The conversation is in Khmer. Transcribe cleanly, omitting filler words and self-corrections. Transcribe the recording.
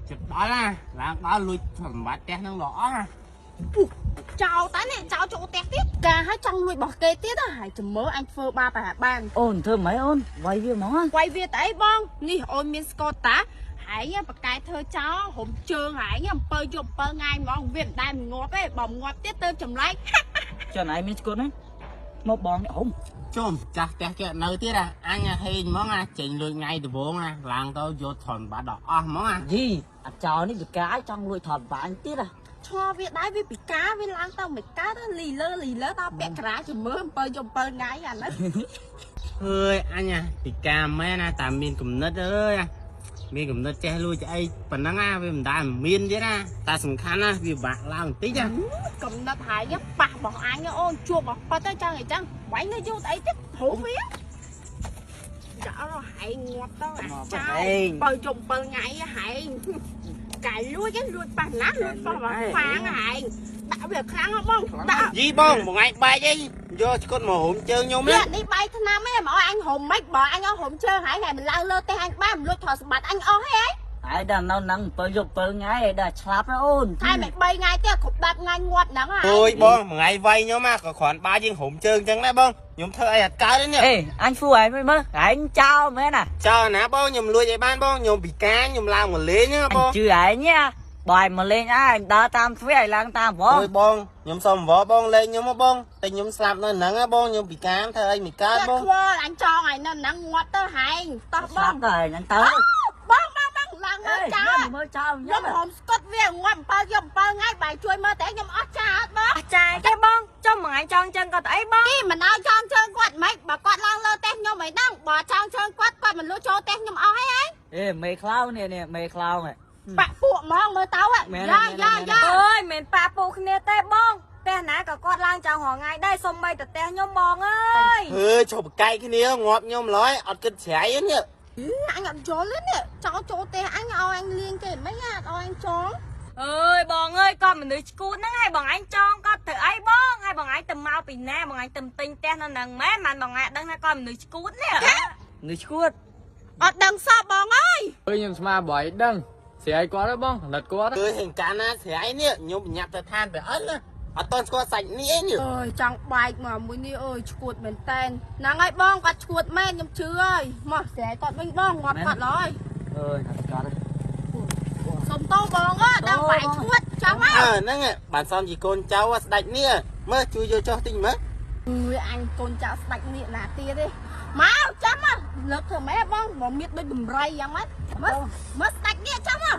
ចិត្តដល់ណាឡើងដល់លួចសម្បត្តិផ្ទះហ្នឹងដល់អស់ណា ចោលតានេះចោលចូលផ្ទះទៀតការឲ្យចង់លួចរបស់គេទៀតហើយចាំមើលអញធ្វើបាបប្រហាបាន អូនធ្វើម៉េចអូនវាយវាហ្មង វាយវាតអីបងនេះអូនមានស្កតតាហែងបកែធ្វើចោលរុំជើងហែងអំពើយប់7ថ្ងៃហ្មងវាមិនដែលងាប់ទេបើងាប់ទៀតទៅចម្លែក ចុះណៃមានស្គត់ហ្នឹងមកបងនេះហុំ ជុំចាស់ផ្ទះគេនៅទៀតអាអញហេងហ្មងអាចេញលួចថ្ងៃដំបូងអាឡើងទៅយកថនបាត់ដល់អស់ហ្មងអា យីអាចោនេះវាកាយចង់លួចថតបាញ់ទៀតអា ឆ្ងល់វាដែរវាពិការវាឡើងទៅមិនកើតលីលើលីលើដល់ពាក់ក្រាចាំមើលអំពើយប់7ថ្ងៃអាហ្នឹង អើយអញអាពិការមែនណាតែមានគំនិតអើយអាមានគំនិតចេះលួចអីប៉ុណ្ណឹងអាវាមិនដែលមានទៀតណាតែសំខាន់ណាវាបាក់ឡើងបន្តិចណា កំណត់ហើយប៉ះរបស់អញអូនជួបរបស់ប៉ិតទៅចឹងអីចឹងបាញ់នៅយូរស្អីទៀតហូបវាចាអត់ហែងងាប់ទៅអាចោបើយប់7ថ្ងៃហែងកាយលួចលួចប៉ះណាលួចប៉ះហ្វាងហែងដាក់វាខ្លាំងហ៎បងដាក់ យីបងមួយថ្ងៃបែកអីយកឆ្កត់មករុំជើងខ្ញុំ វា ណា នេះបាយថ្នាំឯងមកឲ្យអញរុំមិនបើអញឲ្យរុំជើងហែងហើយមិនឡើងលើផ្ទះអញបានមិនលួចថតសម្បត្តិអញអស់ហី ហើយដល់នៅហ្នឹង7យប់7ថ្ងៃដល់ឆ្លាប់ណាអូន ហើយមិន3ថ្ងៃទៀតគ្រប់10ថ្ងៃងាប់ហ្នឹងហើយ អូយបងមួយថ្ងៃវាយខ្ញុំអាក៏គ្រាន់បើយើងរុំជើងចឹងដែរបងខ្ញុំធ្វើអីអត់កើតទេនេះ អេអញហ្វូឯងមើលឯងចោលមែនណា ចោលណាបងខ្ញុំលួចឲ្យបានបងខ្ញុំពិការខ្ញុំឡើងមកលេងណា អញ បង ជឿឯងណាបើឯងមកលេងឯងដើរតាមទ្វារឲ្យឡើងតាមវង អូយបងខ្ញុំសុំអង្វរបងលេងខ្ញុំមកបងតែខ្ញុំស្លាប់នៅហ្នឹងណាបងខ្ញុំពិការធ្វើអីមិនកើតបង ខ្វល់អញចងឲ្យនៅហ្នឹងងាប់ទៅហែងតោះបង ស្លាប់ទៅឯងអញទៅ បងបងបងឡើងមើលចោល មើលចោល ខ្ញុំហមស្កុតវាងាប់7យក7ថ្ងៃបាយជួយមើលតែខ្ញុំអស់ចាអត់បង អស់ចាយទេបងចុះមួយថ្ងៃចង់ចឹងក៏ទៅអីបង ទីមិនឲ្យចងជើងគាត់មិនបើគាត់ឡើងលើផ្ទះខ្ញុំមិនដឹងបើចងជើងគាត់គាត់មិនលួចចូលផ្ទះខ្ញុំអស់ហើយហ៎ អេមេខ្លោងនេះនេះមេខ្លោងនេះ បាក់ពួកហ្មងមើលទៅយ៉ាយ៉ាយ៉ា អើយមិនប៉ាពូគ្នាទេបងផ្ទះណាក៏គាត់ឡើងចង់រងថ្ងៃដែរសុំបីទៅផ្ទះខ្ញុំបងអើយ អើយឈប់បកែកគ្នាងាប់ខ្ញុំឡើយអត់គិតស្រ័យទេនេះ អញអត់យល់ទេនេះចោលចូលផ្ទះអញឲ្យអញលៀងគេមិនអត់ឲ្យអញចង អើយបងអើយគាត់មនុស្សឈួតហ្នឹងហើយបងឯងចងគាត់ទៅអីបងហើយបងឯងទៅមកពីណាបងឯងទៅទិញផ្ទះនៅហ្នឹងមែនបានបងឯងដឹងថាគាត់មនុស្សឈួតនេះ នេះឈួត អត់ដឹងសោះបងអើយ អើយខ្ញុំស្មាបើឯងដឹងស្រាយគាត់ហ៎បងអាណិតគាត់ហ៎ អើយហេងកាលណាស្រ័យនេះខ្ញុំប្រញាប់ទៅឋានព្រះអិនណាអត់តន់ស្គាល់សាច់នេះអីនេះ អើយចង់បែកមកមួយនេះអើយឈួតមែនតែនហ្នឹងហើយបងគាត់ឈួតមែនខ្ញុំជឿហើយមកស្រែគាត់វិញបងងាប់គាត់ឡើយ អើយអត់កើតទេ សុំតោបងអើដឹងបែកឈួតចង់ហើយ អើហ្នឹងបានសំជាកូនចៅស្ដាច់នេះមើលជួយយកចុះតិចមើល អើយអញកូនចៅស្ដាច់នេះណាទៀតទេមកចាំមកលើកធ្វើម៉េចបងមកមៀតដូចបំរៃយ៉ាងម៉េចមើលមើលស្ដាច់នេះចាំមក